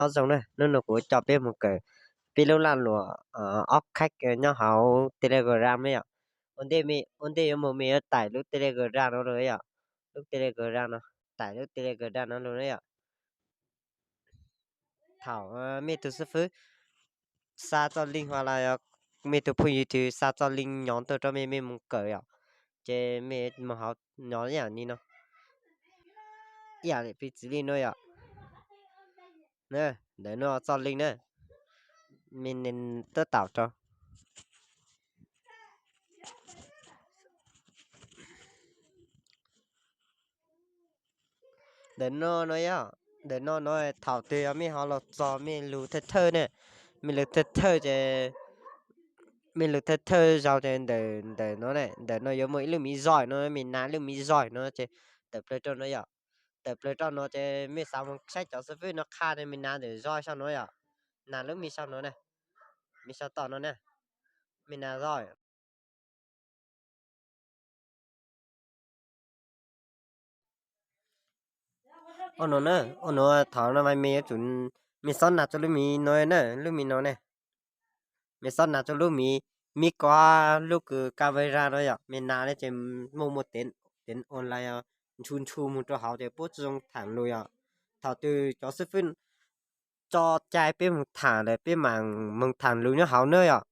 Ob zoo na, hnub no kuv coj peb mus kawm peb lub laj luam ob khaib nyob hauv Telegram ne yom. Ua ntej yuav mus mej yuav tais lub Telegram no los yom. Lub Telegram no, tais lub Telegram no los na yom. Thaum mej tus xib fwb xa txoj link ho los mej tus phooj ywg twg xa txoj link nyob tuaj rau mej, mej mus kawm yom, ces mej mus hauv nyob ib yam li no, ib yam li piv txwv li no yom. Ntawm no txoj link na, mej tab tom rau ntawm no no yom. Ntawm no no thaum twg yog mej ho los txog mej lug thawj thawj ne, mej lug thawj thawj ces, mej lug thawj thawj zaug ces ntawm ntawm no ne, ntawm no yuav muaj ib lub miv zoj no, mej nas lub miv zoj no ces tawm plaws rau no yom. Tawm plaws rau no ces mej xav mus saib cov xib fwb no qha ne, mej nas ntawm zoj saum no yom. Nas lub miv saum no ne, miv saum toj no ne, mej nas zoj. Ua no na, ua no thaum no mas mej yuav tsum, mej xob nas rau lub miv no na, lub miv no ne. Mej xob nas rau lub miv, miv kov lub kws camera no yom, mej nas li ces muaj muaj teev online ntshu ntshu mus rau hauv ces puab tsi zoo tham lus yom. Thaum twg cov xib fwb tso cai peb mus tham lawm peb mam mus tham lus nyob hauv na yom.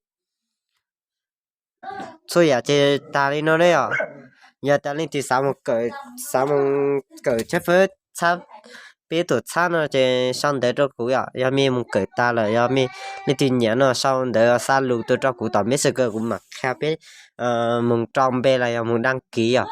Txhua yam ces tas li no ne yom. Yog tas leej twg xav mus kawm, xav mus kawm tshawb fawb txhab, peb tuam txhab no ces sau ntawv rau kuv yom. Yog mej mus kawm tas lawm, yog mej leej twg nyiam no sau ntawv xa lus tuaj rau kuv tom Messenger, kuv mam qhia peb mus rau npe los yog mus đăng ký yom.